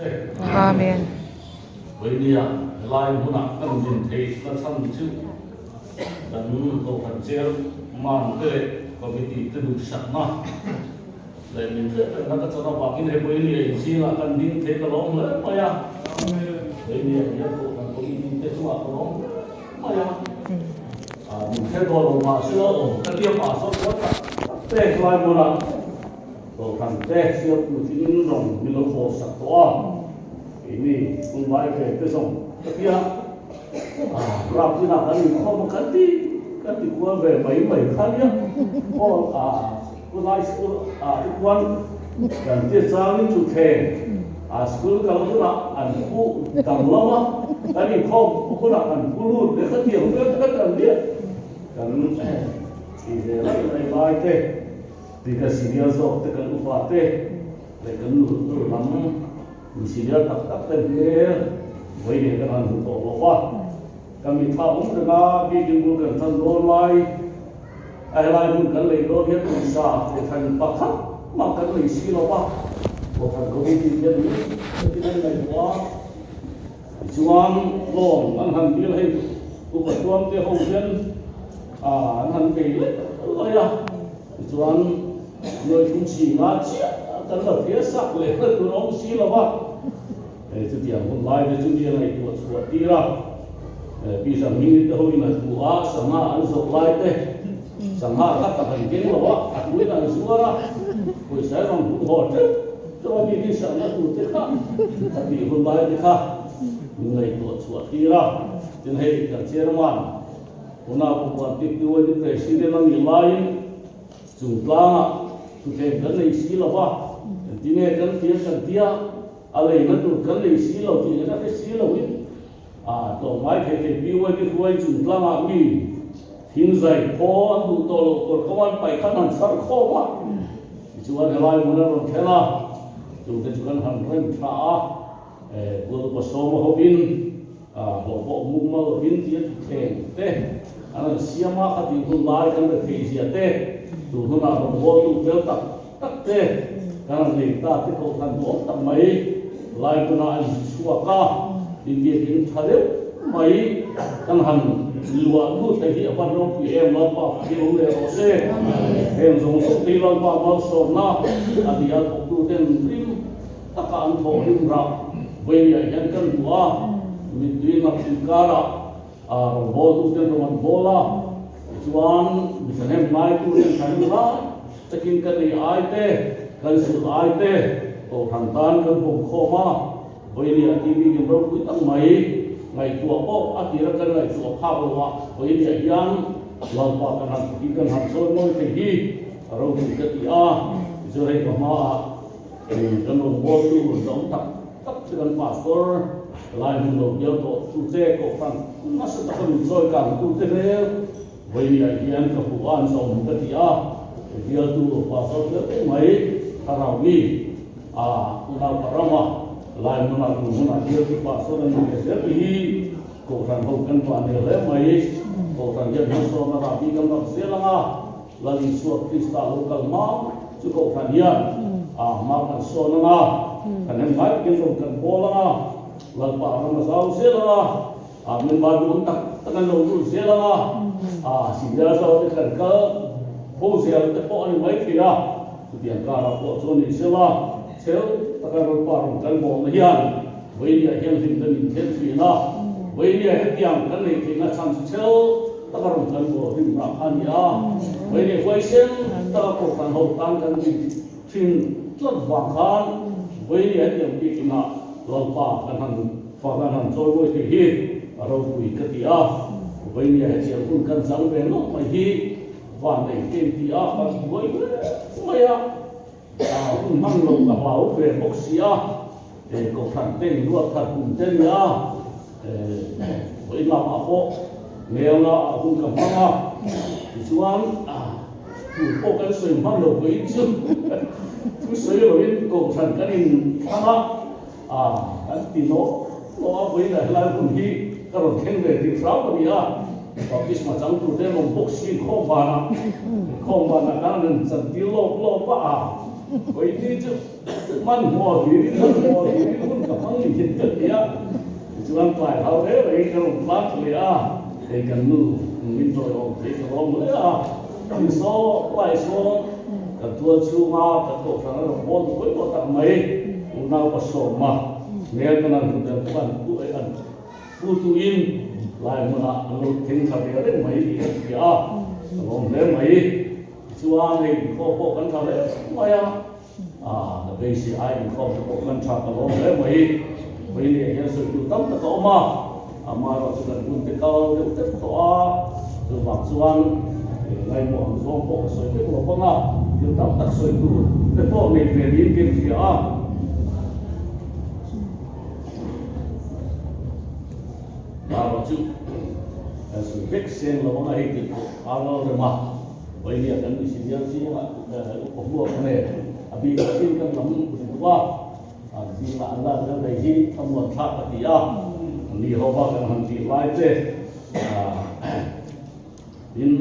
Amen. Vawinia helai hmunah kan din theih na chhan chu kan Kohhran Chairman te leh Committee te duhsakna leh min hriatpekna ka chan avangin he Vawinia inzingah kan ding thei ka lawm hle mai a. Vawinia hian Kohhran Committee te chungah ka lawm hle mai a. Min hre dawn lo mahse awm ka tia pastor chuan tak tak te helai hmunah Kohhran te siamtu thingin rawng min lo haw sak tawh a, keini hun vai ve te zawng ka tia a, rap inah kan inkhawm a kan ti kan ti kual ve mai mai kha nia, aw a tunlai school ah te khuan kan tia changin chu thleng a school kal hunah an phu dang lo a, kan inkhawm hunah an phu lut leh kha tiang vel te kha kan nia kan ti ve lai mai lai te. Ti ka senior zawk te kan upa te leh kan nu nu lam mi senior tak tak te hmel vawi leh kan han hmu tawh lo va, ka mitha awm reng a, biakin bul kan tan dawn lai a helai hmun kan lei dawn hian pawisa kawhhran pakhat mah kan lei si lo va, kawhhran committee hian min takin an ngaihtuah a, tichuan loan an han dil hei upa tuamte ho hian an han bei lek lek a. Tichuan, nuaithum chhinga chiah kan la thei a, sak leh hla tur a awm si lo va. Hei chutiang hun lai te chu mi a ngaihtuah chhuah tir a, Pi Sanghming te hoin a hmu a, sangha an zawrh lai te, sangha kha tak an keng lo a, a tuin an zuar a, pawisa erawh an hmu haw teuh teuh a, mi hi sangha tur te kha a tih hun lai te kha min ngaihtuah chhuah tir a. Tin hei kan chairman Tunah Pupuan Tiptiuaite President a nih laiin chung tlangah thutthleng kan nei si lo va, engtinge kan tia kan tia, a leina tur kan nei si lo tih ka hre si loin a tlawmngai thei thei PYD hruai chung tlangah mi thingzai khaw an duh tawh loh kawr kawng an paih khan han chhar khawm a, tichuan helai hmun a rawn thleng a, chungte chu kan han rem tha a, Puan pasawma hovin hlawh pawh mumal lovin tia thutthleng te an rawn siam a, khatih hun lai kan re thei zia te, tun hunah rawn hawl lut vel tak tak te kan rawn nei ta te kohhran duhawm tak mai lai hmunah an zu chhuak a, inbiakin tha deuh mai kan han luah lut thei hi a van ropui em, Lalpa fak hi awm leh rawh se. Heng zawng zawng te hi Lalpa malsawmna a ni a, thawktuten rim Taka an thawh hlim rah Vawiah hian kan hmu a, mittui ngap inkarah rawngbawltuten rawn an bawl a, tichuan mi thahnem ngaituten thahnem ngai takin kan ei ai te, kan sulh ai te Kohhran tan kan bawm khawm a, Vawiah TV lim ropui tak mai ngaihtuah pawh a tira kan ngaihtuah phak lo a, Vawiah hian Lalpa kan han fakin kan han chawi mawi thei hi a ropui ka ti a, tichuan hei ka hmaah Kan rawn bawltu zawng tak tak chu kan pastor lai hmun lo bial tawh tu te kohhran nasa taka min chawi kang tu te hmel vawiah hian ka hmu a an zawm ka ti a, bialtu pastor fel deuh mai thlarau mi a unau ka rama lai hmunah tun hunah bialtu pastor an ni ve zel te hi kohhran ho kan vah nel hle mai, kohhran hian hmasawmna rahbi kan rak zel ang a. Lal Isua Krista lo kal hma chu Kohhran hian a hma kan sawn ang a, kan hem ngai takin rawn kan bawl ang a, Lalpa ram a zau zel ang a, a min Bible awm tak tak an lo lut zel ang a, a Senior zau te kan kal fo zel te pawh a ni mai thei a, chutiang karah pawh chuan ni sela chhel taka Lalpa rawn kan bawlna hian Vawinia hian hlimna min thlen thin a, Vawinia hetiang kan neih theihna chhan chu chhel taka rawn kan bawl hlim rah kha a ni a, Vawinia huaisen taka Kohhran ho tan kan din thin tlat vang khan Vawinia hetiang bik inah Lalpa kan han fa kan han chawimawi thei hi a ropui ka ti a, Vawinia hetiang hun kan chang ve nawlh mai hi van nei ken ti a kan buai hle mai a. Hun hmang lo ka hlau ve bawk si a, Kohhran te inruat thar kum te nia, vawi lamah pawh ngelna ah hun ka hmang a, tichuan thu pawh kan sawi hman lo vawiin chu thu sawi loin Kohhran kan inthlang a, kan ti nawh nawh a, vawiin ah helai hun hi ka rawn thleng ve tih hram a ni a. Baptisma chang tur te an awm bawk si inkhawm vanah, inkhawm vanah khan an chan tir lawk lawk a. Vawiini chu hmanhmawh hlirin hmanhmawh hlirin hun ka hmang ni hian ka ti a. Tichuan tlai hau reu reuin ka rawn tlak leh a, hei kan nu min tawiawm thei ka lawm hle a. Tin saw lai sawn kan tual chhunga kan kohhran a rawn bawl duh pawimawh tak mai unau ka sawm a, hmel ka nan hmu tel pawh an an Pu tuin lai hmunah an lo thing thla ve reng mai tih kan hria a, ka lawm hle mai. Tichuan hei inkhawm pawh kan tha hle mai a, ah ka beisei ai inkhawm te pawh kan tha ka lawm hle mai. Vawiin ah hian sawitu tam tak a awm a, amaherawh chu kan hun te kal deuh tep tawh a, chuvang chuan ngaimawh ang zawng pawh ka sawi vek lo vang a, thil tam tak sawi tur te pawh nei ve niin ka inhria a. Maro chu kan sawi vek seng lo anga hei tih pawh a lo rem a, Vainia kan misi bial zingah upa hmuak nen a bik takin kan lam duh a, an zingah an lan zel thei hi thlamuan thlak a ti a, ni ho va kan han tih lai te tin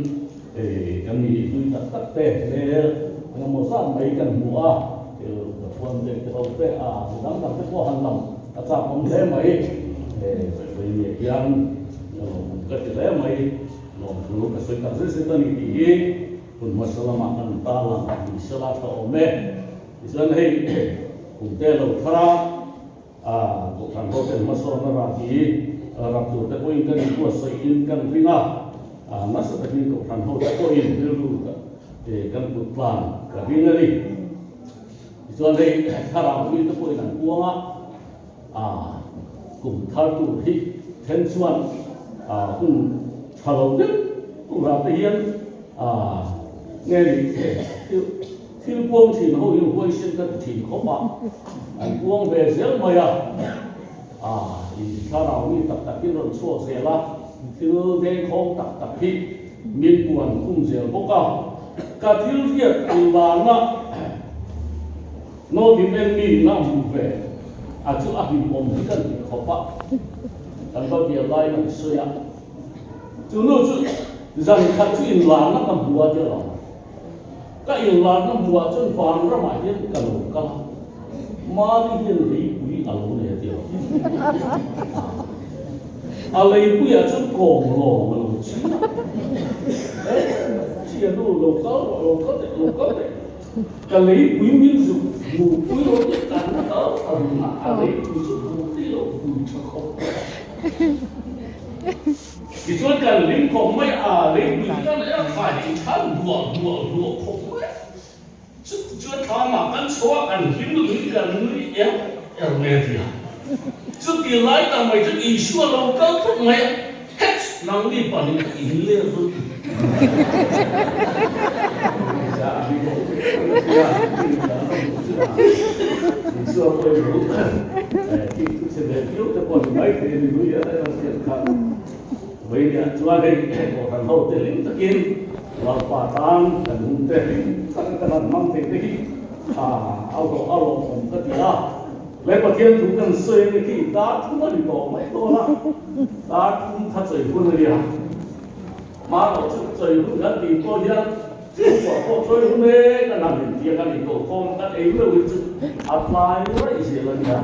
kan mi hlui tak tak te hmel engemaw zat mai kan hmu a, Pathuan te te ho te a mi dang dang te pawh han lam a chak awm hle mai, Vainia hian ka ti hle mai. Lawmthu ka sawi tak zet zet a ni tih hi hun hmasa lamah kan ta lang ni sela tha awm e. Tichuan hei kum te lo thar a, ah Kohhran ho ten hmasawnna rah hi rak tur te pawhin kan inbuatsaih in kan ring a, ah nasa takin Kohhran ho te pawhin rilru kan put tlan ka ring a ni. Tichuan hei thlarau mi te pawhin an puang a. A kum thar tur hi then chuan hun tha lo deuh turah te hian nge ni thil puang thin ho hi huaisen ka ti thin khawp a, an puang ve zel mai a, thlarau mi tak tak hi rawn chhuak zel a, thil dengkhawng tak tak hi min puan khum zel bawk a, ka thil hriat lana. Naw dim en mi na hmu ve a chu a hlim awm hi kan ti khawp a, kan va bial laiin an sawi a, chu nu chu zan khat chu inlarna ka hmu a ti lo, ka inlarna hmuh ah chuan van ramah hian ka lo kal a, Mari hian leipui a lo nei a ti lo, a leipui ah chuan kawm lawm a lo ching a, e thianu lo kal rawh lo kal teh lo kal teh. Ka leipui min zuk hmuhpui lo tih kan kal a run a, a leipui chu hmuhpui lo pui tha khawp mai. Tichuan kan hlim khawp mai a, leipui chu kan en a, thlai hi than duah duah duah khawp mai. Chutichuan thlamah kan chho a, kan hlim lutuk hi kan nui er er mai a ti a. Chuti lai tak mai chuan Isua lo kal thut mai a. Hets! Nangni panin in ler lut. Le Pathian thu kan sawi a ni khi dar thum a ni tawh mai dawn a, dar thum kha chawi hun a nia. Hmangaih chu chawi hun kan tih pawh hian chhungkua pawh chawi hun e kan han intia kan inkohkhawm kan ei meuh hi chu a tlai raih zel a nia.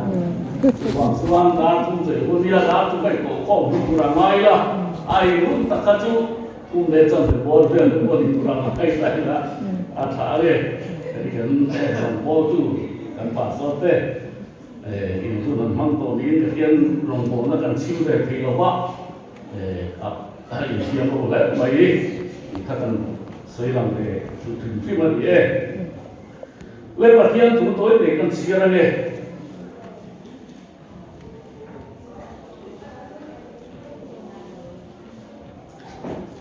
Chuvang chuan dar thum chawi hun nia, dar thum a inkohkhawm hun tur a ngai la, a ei hun tak kha chu kum leh chanve pawl vel te pawh ni tur a ngai ta ila a tha a ni. Hei kan rawngbawltu kan pastor te in hun an hmang tawh niin ka hian rawngbawlna kan chhim ve thei lo va, a insiam ro hle mai tih kha kan sawi lang ve duh hrim hrim a ni e. Le Pathian thu tawi te kan chhiar ange.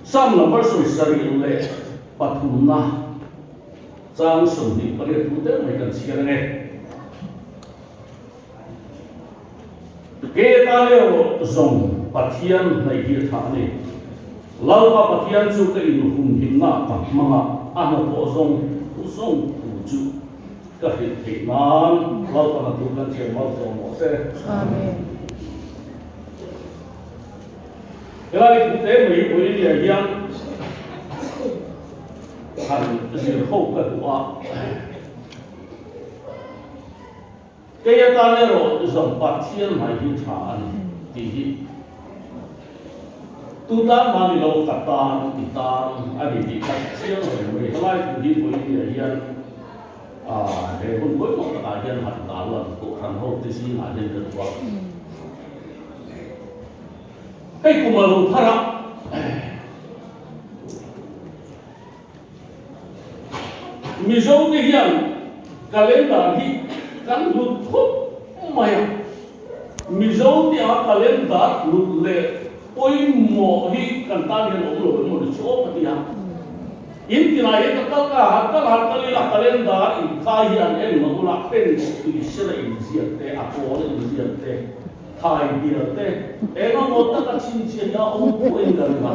Psalm number 73 na chang 28 thu deuh mai kan chhiar ange. Ke ta leo zawng Pathian hnaih hi a tha a ni. Lalpa Pathian chu ka inhumhimna ka hmanga a hnathawh zawng zawng thu chu Ka hrilh theih nan Lalpan a thu kan thiam mal zawng rawh se. Amen. Helai thu te mai pawh India hian han zir ho ka duh a. Kei atan erawh zawng Pathian mai hi tha a ni tih hi tu tan mah ni lo ka tan i tan a ni tih kha chiang reng mai. Helai thu hi vawiin hian he hun pawimawh takah hian han tarlan Kohhran hote zingah hian ka duh a. Hei kum a lo thar a. Mizo te hian calendar hi kan hlut khawp mai a, Mizo te a calendar hlut leh pawimawh hi kan tan hian awm lo emaw ni chu aw ka ti a. In tinah hian ka kal ka han kal han kal ila calendar inkhai hi an en mah ula pen tui sela inziak te a pawl inziak te Thai bial te eng a maw taka chhinchhiah hi a awm pawhin ka ring a,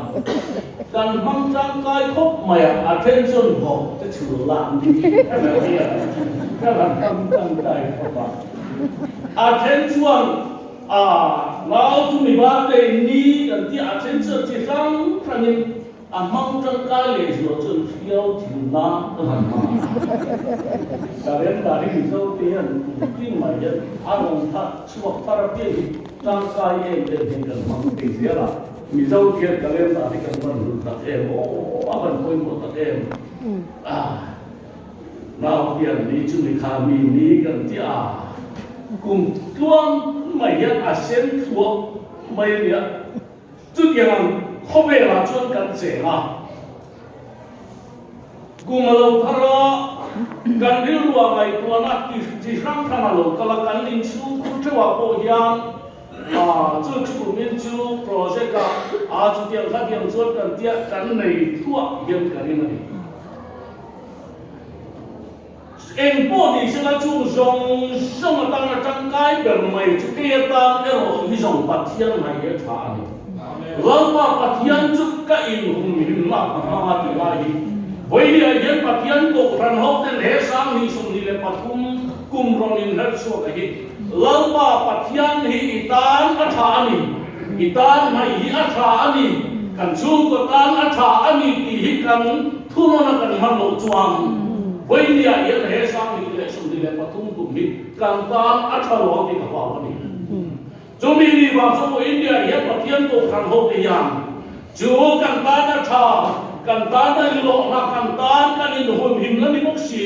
kan hmang tangkai khawp mai a, a then chuan vawk te chhul lah ni ka la ria, ka la hmang tangkai khawp a, a then chuan a nau chu mi bate ni kan tia, a then chuan chi hrang hrangin A hmang tangkai leh zual chuan hriau thil nan ka han hmang a. Calendar hi Mizo te hian kum tin mai hian a rawn thar chhuak thar apiang hi tangkai em em hian kan hmang thei zel a. Mizo te hian calendar hi kan van hlut tak em aw, a van pawimawh tak em. Nau hian ni chu ni kha mi ni kan ti a, kum tluang mai hian a sen thluah mai a nia. Chutiang ang khawvelah chuan kan cheng a, kum a lo thar a, kan rilruah ngaihtuahna chi hrang hrang a lo kal a, kan inchhungkhur theuhah pawh hian chu chu kumin chu project ah a chutiang khatiang chuan kan tia kan nei thluah hian ka ring a ni. Eng pawh ni se la chung zawng zawng atana tangkai ber mai chu kei atan erawh hi zawng Pathian mai hi a tha a ni. Lalpa Pathian chu ka inhum him lak ka hmang a ti lai hi vawinia hian Pathian Kohhran ho ten he 2023 kum rawn inherh chhuak a hi Lalpa Pathian hi i tan a tha a ni, i tan mai hi a tha a ni, kan chhungkaw tan a tha a ni tih hi kan Thunawn a kan hman loh chuan vawinia hian he 2023 kum hi kan tan a tha lo ang tih ka hlau a ni. Chumi ni vang chu pawh India hian Pathian Kohhran ho te hian chu kan tan a tha, kan tan a inlawhna, kan tan kan inhumhimna ni bawk si,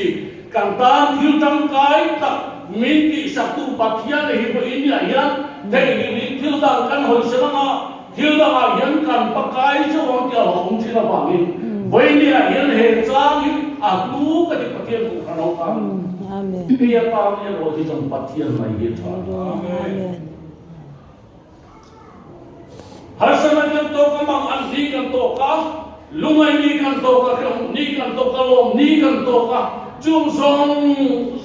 kan tan thil tangkai tak min tihsaktu Pathian hi pawh India hian theihnghilhin thil dang kan hawisan anga, Thil dangah hian kan pakai zauh ang tih a lo awm thin avangin vawinia hian he chang hi a hlu ka ti Pathian kawh kha lo tan. Kei atan erawh hi chuan Pathian mai hi a tha. Harsana kan tawk a, mang an ni kan tawk a, lungai ni kan tawk a, hrehawm ni kan tawk a, lawm ni kan tawk a, chung zawng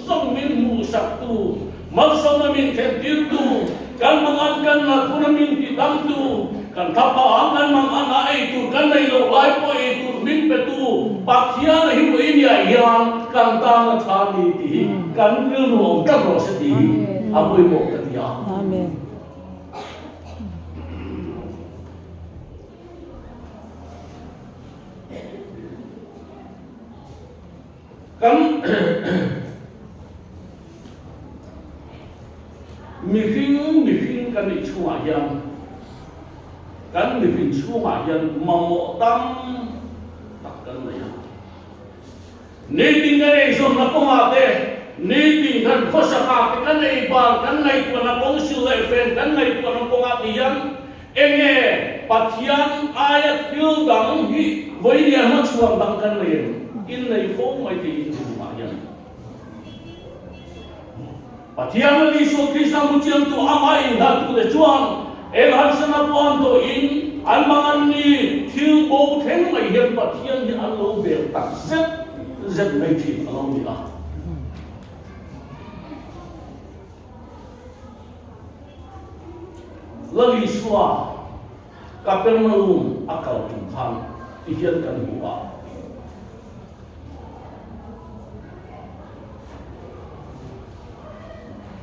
zawng min hmuhsaktu Malsawmna min thlentirtu, kan mangan kan nathuna min tidamtu, kan thapa kan mangan a ei tur kan nei loh lai pawh ei tur min petu Pathian a hi vawinia hian kan tan a tha ni tih hi kan rilru awm tlat rawh se tih hi a pawimawh ka ti a. Kan mihring mihring kan nih chhungah hian kan mihring chhungah hian mamawh tam tak kan nei a. Nitin kan eizawnna kawngah te, nitin kan khawsakah te kan ei ban kan ngaihtuahna kawng sil leh fen kan ngaihtuahna kawngah te hian enge Pathian aia thil dang hi vawinia hmachhuan dang kan nei em? Innei fo mai thei in chhungah hian. Pathian leh Isua Krista hmu chiangtu amah innghahtute chuan eng harsana pawh an tawhin an mang an ni thil bo thleng mai hian Pathian hi an lo bel tak zet zet mai thin a lo ni a. Lal Isua Kapernaum a kal tum khan ti hian kan hmu a.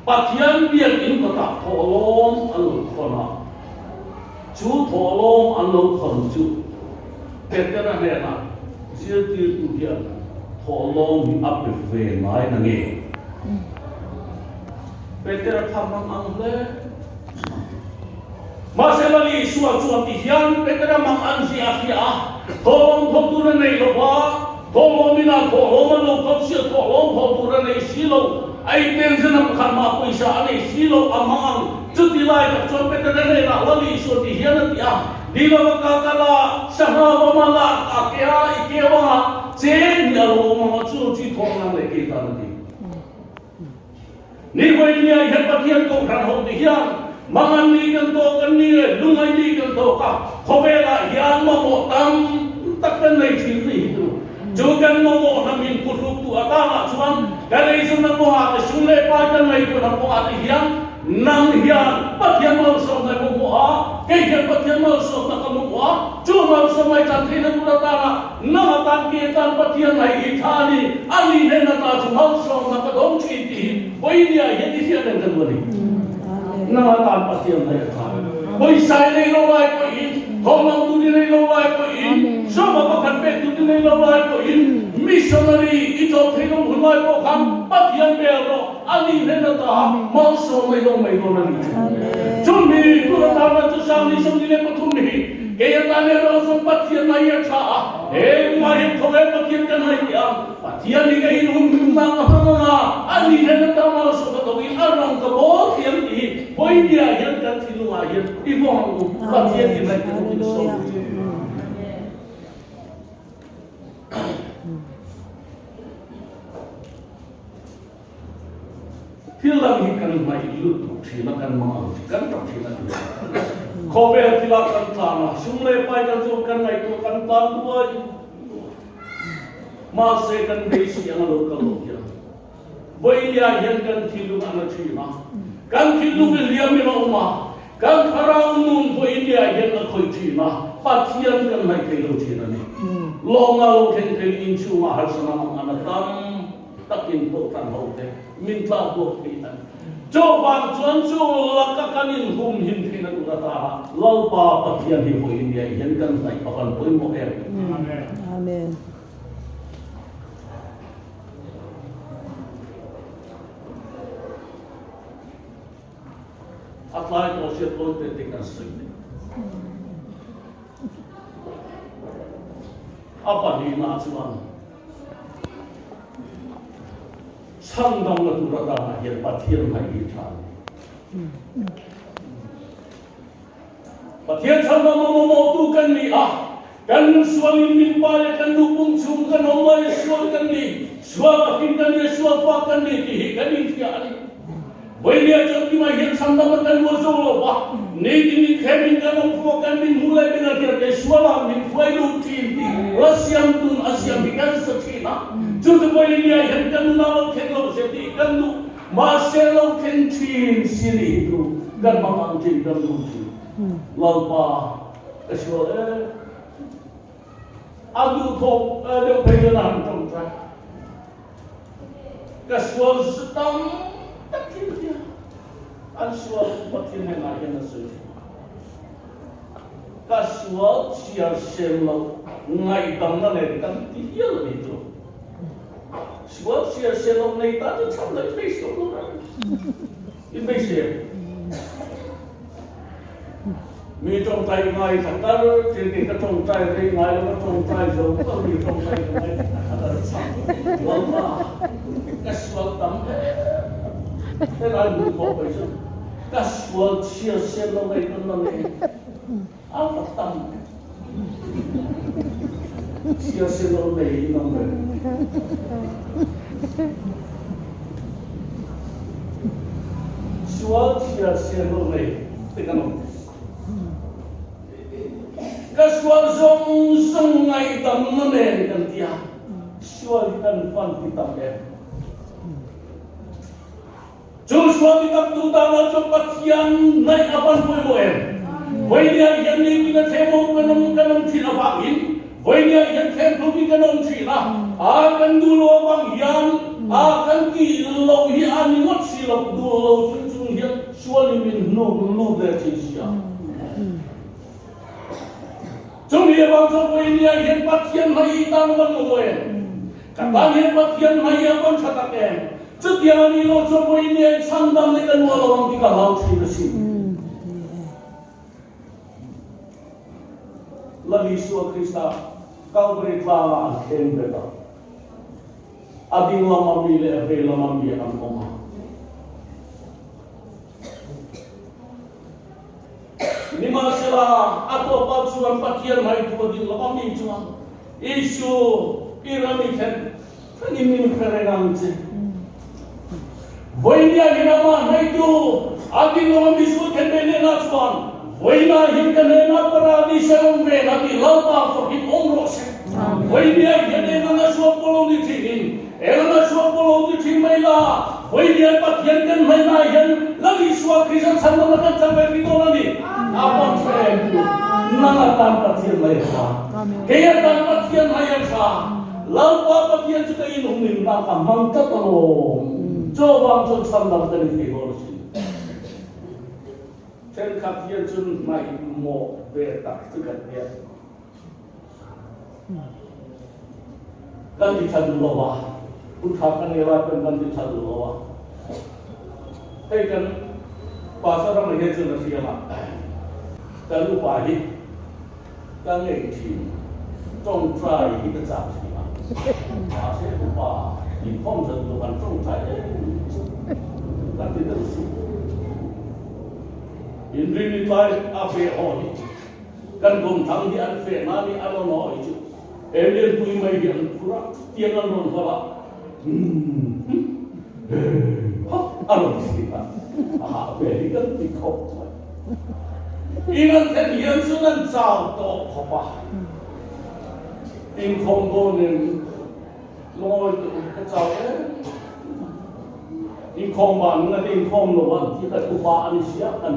Pathian biakinn kawtah thawhlawm an lo khawn a, chu thawhlawm an lo khawn chu Petera hnenah zirtirtu hian thawhlawm hi a pe ve ngai na nge? Petera kha mang ang hle. Mahse Lal Isua chuan ti hian Petera mang an zia a hria a, thawhlawm tho tur a nei lo va, thawhlawm ina thawhlawm an lo kal chhiat thawhlawm tho tur a nei si lo, a iten zena pakhat mah pawisa a nei si lo, a mang ang. Chuti lai tak chuan Petera hnenah Lal Isua ti hian a ti a, Ni lova ka kal a, sangha va mal a, a ke a, i keu anga cheng hi a lo awm ang a, chu chi thawh nang leh kei tan a ti. Ni vawinia hian Pathian kohhran ho te hian mangan ni kan tawk an ni le, lungai ni kan tawk a, khawvelah hian mamawh tam tak kan nei thin ni hi chu. Chu kan mamawh hnam in phuhruk tu atanah chuan kan eizawnna kawngah te sum leh pai kan ngaihtuahna kawngah te hian Nang hian Pathian malsawmna i hmu a, kei hian Pathian malsawmna ka hmu a, chu malsawmna i chan theihna tur atana nang atan ke atan Pathian ngai i tha a ni, a ni hnen ata chu malsawmna ka dawng thin tih hi vawinia hian i hriat reng ka duh a ni. Nang atan Pathian ngai a tha. Pawisa i nei lo lai pawhin, thawmhnaw tur i nei lo lai pawhin, sawma pakhat pek tur i nei lo lai pawhin, missionary i tlawm theih lo hun lai pawh khan Pathian bel rawh. A nih hnen ata malsawm mai lo mai dawn a ni chu. Chumi tur atana chu Sangni 23 hi kei atan erawh chuan Pathian a ia tha a, he kumah hian khawvel Pathian kan ngaihtuah ang, Pathian hi ka inhum himna ka hmang ang a, a nih hnen ata malsawm a tawkin a rawng ka bawl thiam tih hi vawinia hian kan thinlungah hian i vawng ang u, Pathian hi ngaihtuah in sawi thin. Thil dang hi kan hnaih lut tuk thin a, kan mang ang thin, kan tap thin a ni. Khawvel thilah kan tlan a, sum leh pai kan zawm kan ngaihtuah kan tlan duai duai. Mahse kan beisei anga lo kal lo hian vawilia hian kan thinlung a na thin a, kan thinlung i hliam in a awm a, kan thlarau nun vawilia hian a khawih thin a, Pathian kan hnaih thei lo thin a ni. Lawmna lo thleng thei inchhungah harsana mang a na tam. takin kohhran ho te min tlak buak thei a ni. Chuvang chuan chu laka kan inhum him theihna tur atana Lalpa Pathian hi vawi niai hian kan hnaih a van pawimawh em? Amen. A tlai tawh hriat tawi te te kan sawi mai. A pahnihna chuan Chhandamna tur atana hian Pathian hnaih hi tha a ni. Pathian chhandam a mamawhtu kan ni a, kan nun sualin min pa leh kan nu pum chhung kan awm lai sual kan ni, sual takin kan ni, sual fa kan ni tih hi kan inhria a ni. Vawinia chuan timah hian chhandam a kan luah zo lo va, nitin in thlem in kan awm fo a, kan min hmuh leh min a hriat thei, sualah min hruai lut thin tih la siam tun a siam hi kan sa thin a, chu chu vawinia hian kan nunah lo thleng lo se tih kan duh, mahse lo thleng thin si ni hi chu kan hmang ang thin kan duh thin. Lalpa ka sual em? A duhthawk deuh phei chuan a han tawngtai. Ka sual tam tak thil hian an sual Pathian hnenah hian a sawi thin. Ka sual chhiar sem loh ngaihdamna nen kan ti hial a ni chu. Sual chhiar sem loh nei ta chu chhan daih phei sual lo reng. In beisei em? Mi tawngtai ngai kha kar thil ti ka tawngtai rei ngai lo ka tawngtai zo kar mi tawngtai ka ngai kha kar chak Lalpa ka sual tam hle helai hmuh khawh mai chu ka sual chhia siam lo mai kan la nei a va tam chhia siam lo nei in awm ve. Sual chhia siam lo nei te kan awm. Ka sual zawng zawng ngaihdamna nen kan ti a, sual hi kan fan ti tam em? Chu sual ti tam tu tana chuan Pathian ngaih a van pawimawh em? Vawinia hian nitin a thlem awm kan awm kan awm thin avangin vawinia hian thlem hlum in kan awm thin a, a kan duh lo avang hian a kan tih loh hi a ni ngawt si lo, duh lo chung chung hian Sual in min hnuk lut leh thin si a. Chumi avang chuan Vawinia hian Pathian hmai i tan van maw em? Ka tan hian Pathian hmai a vawn tha tak em? Chutiang a nih loh chuan vawiin hian chhandam leh ka nuah lo ang tih ka hlau thin asin. Lal Isua Krista Kalvari tlangah an thleng bet a. A ding lama mi leh a vei lama mi an awm a. Nimahsela, a tawpah chuan Pathian ngaihtuah a ding lama mi chuan, Isu, i ram i thlen thlengin min hre reng ang che. Vawinia hi ramah hnaitu a ding lama mi sual then ve hnenah chuan, Vawiinah hian ka hnenah paradis a awm ve a ti, Lalpa fakin awm rawh se. Vawinia hian eng anga sual pawh lo ni thinin, eng anga sual pawh lo ti thin mai la, Vawinia Pathian kan hmainah hian Lal Isua Krista chhandamna kan chang ve rih dawn a ni. A van tha em chu, nang atan Pathian mai a tha, kei atan Pathian mai a tha. Lalpa Pathian chu ka inhum in bak a hmang tlat alawm. Chaw vang chuan chhandam ka ni thei dawn asin. Thenkhat hian chun hnaihmawh ve tak chu kan nia. Kan ti tha duh lo a, hun tha kan nei lai pawn kan ti tha duh lo a. Hei kan Pastor Rama hian chuan a hria a, kan upa hi Ka ngei thin, tawngtai hi ka chak thin a, mahse upa inkhawm zan tur han tawngtai em chu ka ti deuh suh. Inrini tlai a fe haw hi kan gawmthang hi an fe na ni a rawn haw hi chu he lianpui mai hi an phur a, tiang an rawn hawlh a, humm he ha a rawn ti a, a hah ve hi kan ti khawp mai. In an thlen hian chuan an chau tawh khawp a, inkhawm dawnin lungawi teh u ka chau em inkhawm van ngat inkhawm lo an ti kan upa a ni sia kan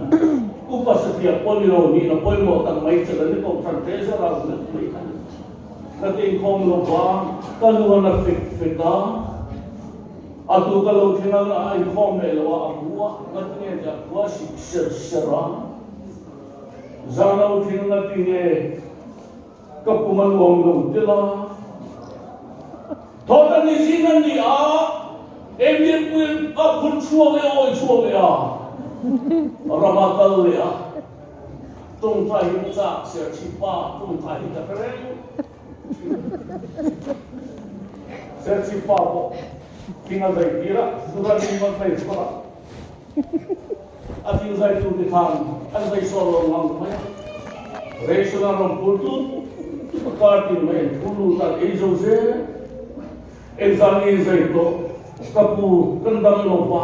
upa satliah pawh ni lo nihna pawimawh tak mai chala ni kohhran treasurer ngat mai a ni ka ti inkhawm lo va ka nu an a fek fek a. A tu ka lo thleng ang a inkhawm leh lo a, a bu a, ngatinge tih a khua sik ser ser a. Zan lo thleng ngatinge ka pum a nuam lo tel a. Thawhtan ni zing an ni a, Emir a phun chhuak leh a awi chhuak leh a, rama kal leh a. Tawngtai hi ka chak ser chhip pa, tawngtai hi ka hre reng. Serchhip pa pawh thing a zai tir a, Zurani a zai chhuak a, a thing zai tur te khan an zai sawn lo ngang mai a, ration a rawn phur tut tut a, kar tin mai an phur lut a, an ei zo zel. Engzah nge zai tawh ka pu kan dam lo va,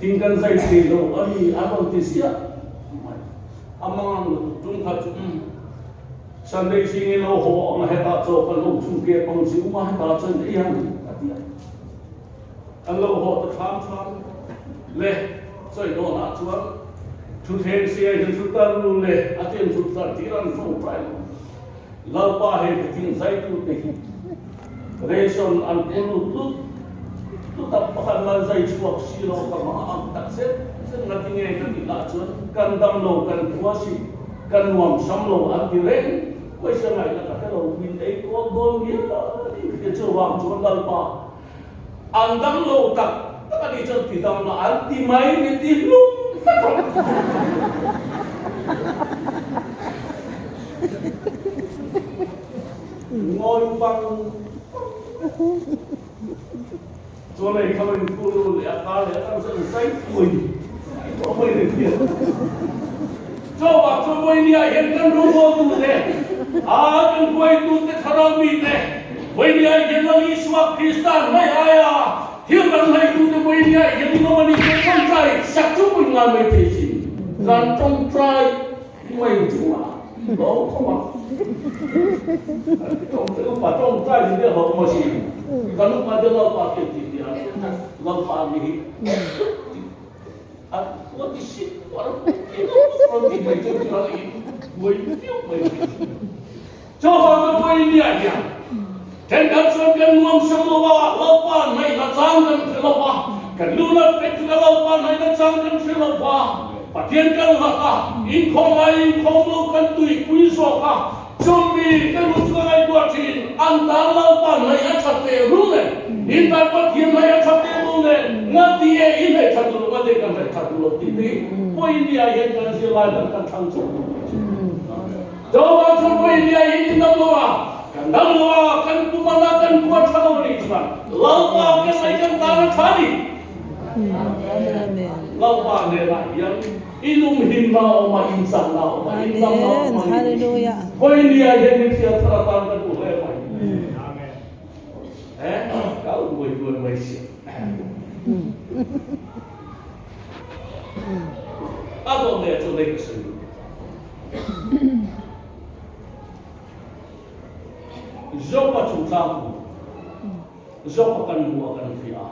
thing kan zai thei lo a ni an rawn ti ziah mai. A mang lutuk tum kha chu umm. Sunday zingin lo haw ang a hetah chaw kan lo chhung ke pang chi um a hetah chuan ei ang a ti a. Kan lo haw ta thlam thlam le sawi dawnah chuan thutthleng siai hian thut tar lu le a chen thut tar tir an tawngtai lo. Lalpa hei thing zaitu te hi ration an pu lut tlut tlut a pakhat lan zai chhuak si lo ka hmang ang tak zet zet ngatinge ka tih lah chuan kan dam lo kan khua si kan nuam sam lo an ti reng pawisa ngaihna ka hre lo min ei kual dawn ngial in hria chuvang chuan Lalpa an dam lo tak tak a nih chuan ti dam la an ti mai min ti hlum vek rawh. Ngawi vang vang chuan hei kha in phur lut leh a kar leh a kar chuan zai pui tawh mai ni hian chuvang chuan vawinia hian kan rawngbawl te a kan hruaitu te thlarau mi te vawinia hian Lal Isua Krista hnaih aia thil kan hlaitu te vawinia hian in awm a ni kan tawngtai sak chu pui ngai mai thei sin kan tawngtai Mai chu a lo khawm a, upa tawngtai ni deuh ho maw si, kan upa te lalpa hian ti ti a, lalpa ni hi a rawn ti sip a rawn ti mai chu a in buai viau mai chuvang chu buai nia hian thenkhat chuan kan nuam sam lo a, lalpa hnaihna chang kan hre lo va, kan luna fek chu lalpa hnaihna chang kan hre lo va. Pathian kan hlak a, inkhawm ai inkhawm lo kan tuipui zawk a, chumi ka nu chu ka ngaihtuah thin, an tan Lalpa hnaih a tha teh rul e, in tan Pathian hnaih a tha teh rul. nen ngati e i hnaih that duh lo ngati kan hnaih that duh lo tih te hi Pawimia hian kan zirlai dang kan thlang chhuak duh tih chu. Jehovah chuan Pawimia hi in dam lo a, kan dam lo a, kan kum a na kan kum a tha lo a nih chuan Lalpa kan ngaih kan tan a tha a ni. Lalpa hnenah hian i lunghinna a awm a, inchakna a awm a, indamna a awm a ni tih hi Pawimia hian min hriat thar atan ka duh hle mai. Eh, ka uai duai mai si. A dawt leh chu nei ka sawi duh. Jopa chungchang thu Jopa kan hmu a kan hria a.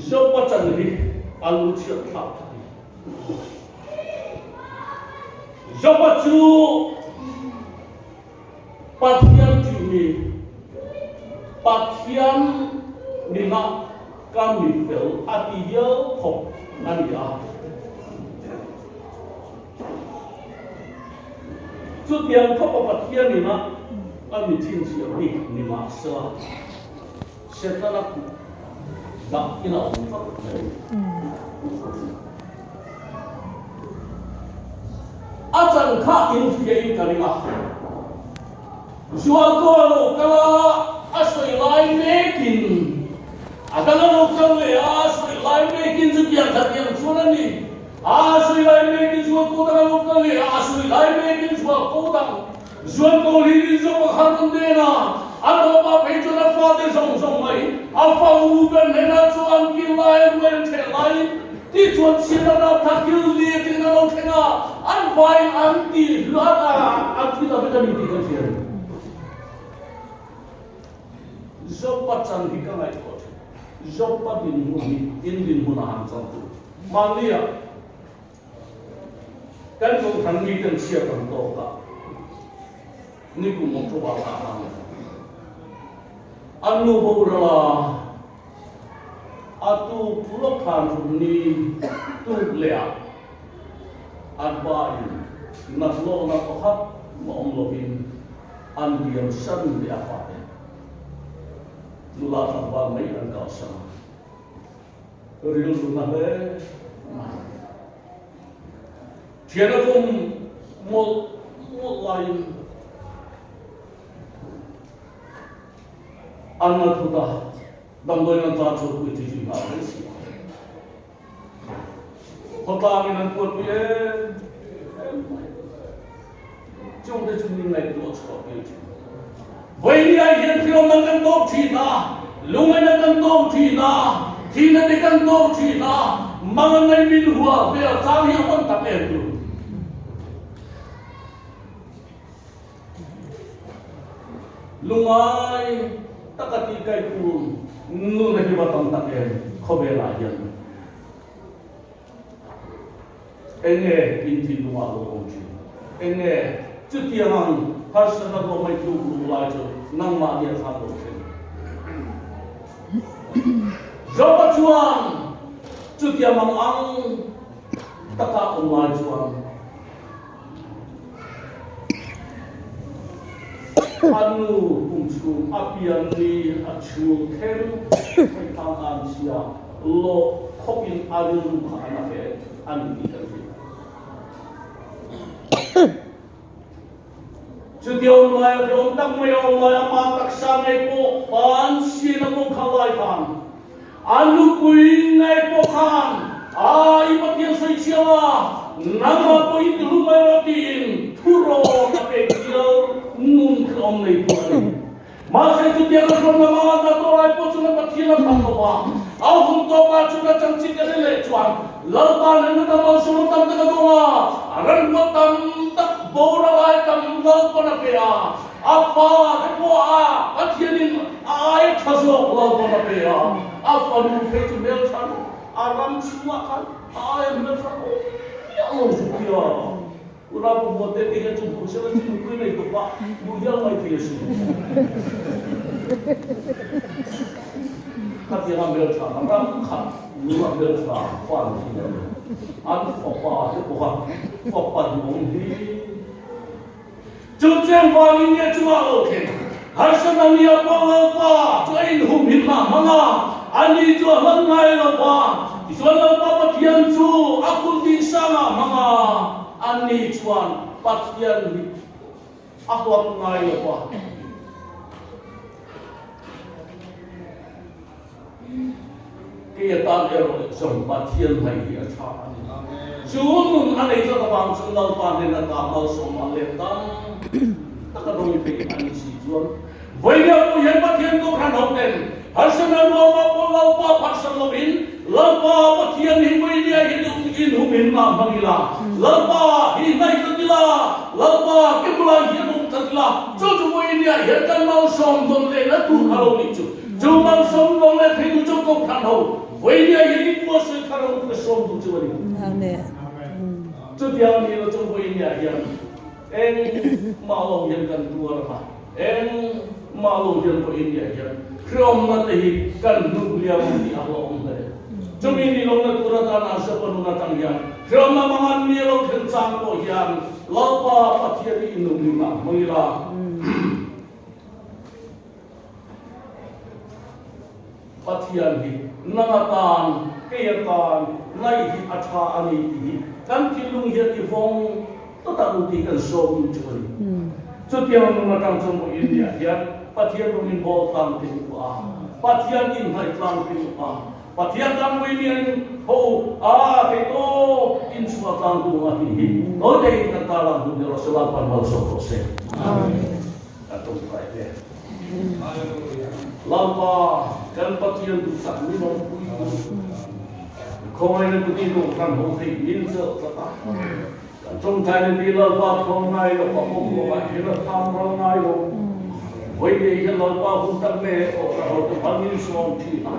Jopa chan hi a lu chhiat thlak ka ti. Jopa chu Pathian tihmi Pathian ningah ka mi fel a ti hial khawp a ni a. Chutiang khawpa Pathian inah a mi chhinchhiah bik ni mahsela, Setana kut dah in a awm tlat mai. A chan kha in hria in ka ring a. Zualko a lo kal a, a sawi lai mekin a dang a lo kal leh a, a sawi lai mekin chutiang kha tiang chuan a ni. A sawi lai mekin Zualko dang a lo kal leh a, a sawi lai mekin Zualko dang Zualko hlirin zawk a khan rawn den a, a tawpah phei chuan a fate zawng zawng mai a fa u ber hnenah chuan kil lai a ruai an ṭheh laiin tichuan chhiat a rap thla kil li tiin a lo thleng a, an vaiin an ti hluat a, an thi ta vek a ni tih kan hria a ni. Jopa chan hi ka ngaihtuah ṭhin. Jopa dinhmun hi in dinhmun a han chang tur. Mahnia. Kan Kohhran miten chhiat an tawk a, nikum October ah khan an nu boral a, a tuk lawk khan rum ni tuk leh ah an pa in nat lawhna pakhat mah awm lovin an liam san leh a fate nula tlangval mai an kalsan a. Rilru na hle mai. Thian a kum mawlh mawlh laiin an la thut a, damdawiin an tlan chhuah pui chi zui nghal mai si a. Khawtlangin an kuatpui em em mai. Chungte chu min ngaihtuah chhuah tir thin. Vawinia hian hriawmna kan tawk thin a, lungaina kan tawk thin a, thihna te kan tawk thin a, manganai min hua vel chang hi a hawn tak em tur. Lungai taka tih kai tur nuna hi va tam tak em khawvelah hian. Enge in thinlungah lo awm thin? Enge chutiang ang harsatna rawh mai tluk luh lai chu nangmah nia khan lo thlen? Joba chuan chutiang ang ang taka awm lai chuan a nu kum chhung a pian ni a chhul thleng thei thang an chhia lawh khawpin a rilru kha a na hle a ni tih kan hria. Chutia awm laia ri awm tak mai a awm lai ama taksa ngei pawh pan sian a pawh kha lai khan a nupui ngei pawh khan a i Pathian sawi chhiau a, nangmah pawh i ti hlum mai rawh tiin thurawn a pek hial nun khi awm nei tu a ni. Mahse chutiang a hrawm lama a hna tawh lai pawh chuan a Pathian a phal lo va, a hun tawpah chuan a chanchin ka ri leh chuan Lalpa nen a dam alsawm a tam tak a dawng a, a ranruat tam tak boral ai tam Lalpan a pe a, a fa te pawh a Pathianin a aia tha zawk Lalpan a pe a, a fanu phei chu hmeltha a ram chhungah khan a aia hmeltha awm miah lo chu tia. U Rapa Buate te hian chu hmuh sela chu nupui nei tawp a, hmuh hial mai thei a si. Khatianga hmeltha kha ram khat nula hmeltha fan thin a ni. An fapa te pawh a fapa duhawm hi. Chu cheng vangin nge chungah lo thleng? Harsatna nia pawh Lalpa chu a inhumhim a hmang a, ani chu a hman ngai lo va. Tichuan Lalpa Pathian chu a kut ding sangah a hmang a, ani chuan Pathian hi a huat ngai lo va. Kei atan erawh zawng Pathian mai hi a tha a ni. Chu nun a nei tlat avang chuan Lalpa nen a ta malsawm a let tam tak a dawng thei a ni si chuan vawinia pawh hian Pathian Kohhran ho ten harsatna ruama pawh Lalpa phatsan lovin Lalpa Pathian hi vawinia hi inhumin mah hmang ila, Lalpa hi hnaih tlat ila, Lalpa ke bulah hian awm tlat ila, chu chu vawinia hian kan malsawm dawn lehna tur a lo nih chu. Chu malsawm dawn leh thei duh chu Kohhran ho vawinia hian i puasawi thar ang ka sawm duh chu a ni. Chutiang ni lo chu vawinia hian engmah lo hian kan tuar a, engmah lo hian vawinia hian hreawmna te hi kan hnuk liam ang tih a hlauhawm hle. Chumi ni lohna tur atan Asapha nun atang hian hreawmna mangan mi a lo thlen chang pawh hian Lalpa Pathian i inumhim ah hmang ila. Pathian hi nang atan, kei atan ngaih hi a tha a ni tih hi kan thinlung hian i vawng tawt ang u tih kan sawm chu a ni. Chutiang nun atang chuan maw India hian Pathian rawng in bawl tlang pin u a, Pathian inhnaih tlang pin u a, Pathian tan William ho a thei tawp in chhuah tlang tu a tih hi tawi teiin kan tarlang hun ni rawh se Lalpan malsawm rawh se. Amen. Ka tawngtai ve. Lalpa kan Pathian duhsak min awmpui tu khawngaihna kuti Kohhran ho theih min chelh tlat a. Kan tawngtai na ti Lalpa thawngngai lo pa pawh kawngah hian a tham ral ngai lo. Vawi nei hian Lalpa hun tak me Kohhran ho te hman min sawm thin a.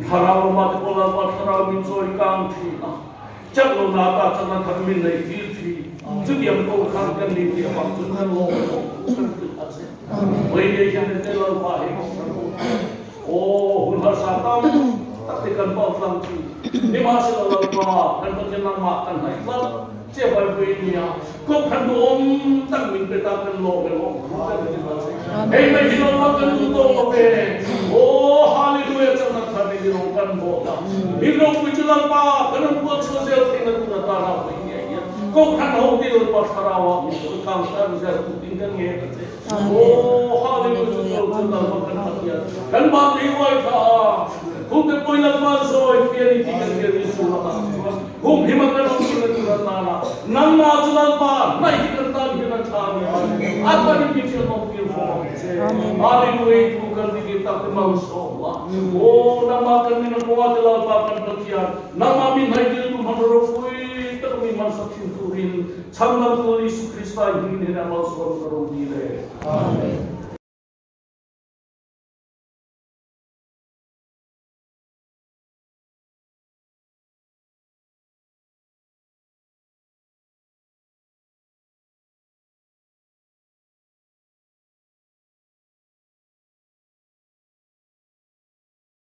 Thlarau lama te pawh Lalpa thlarau min chawi kang thin a. Chak lo na ta chakna thar min neih tir thin. Chutiang Kohhran kan ni tih avang chuan kan lawm pawh kan hrilh a che. Vawi nei hian ente Lalpa hi Kohhran ho aw hun harsa tam tak te kan pal tlang thin. Nimahsela Lalpa kan Pathian nangmah kan hnaih tlat che vai vawi nia Kohhran duhawm tak min pe ta kan lawm e lawm thu kan hrilh a che. Hei mai hi Lalpa kan duh tawh lo ve. Aw Hallelujah chakna thar nei rawng kan bawt a. Hi ropui chu Lalpa kan rawn kual chhuah zel theihna tur atana vawi nia hian Kohhran ho te Lalpa thlarau ah min chawi kang tar zel tutin kan ngen a che. Aw Hallelujah chu lo chu Lalpa kan Pathian kan Vantei uai thla a khum te pawi Lalpa zawi pi a ni tih kan hriat in chu lakah chuan hum him a kan awm theihna tur atana nangmah chu Lalpa hnaih hi kan tan hian a tha a ni a tha hi min hriat awm tir fawm ang che. Hallelujah thu kan ti tir tak te malsawm la. Aw nangmah kan min a kawngah te Lalpa kan Pathian nangmah min hnaih tir tu hman ropui tak min hmansak thin turin Chhandamtu Isu Krista hmingin hena malsawm ka ro dil e. Amen.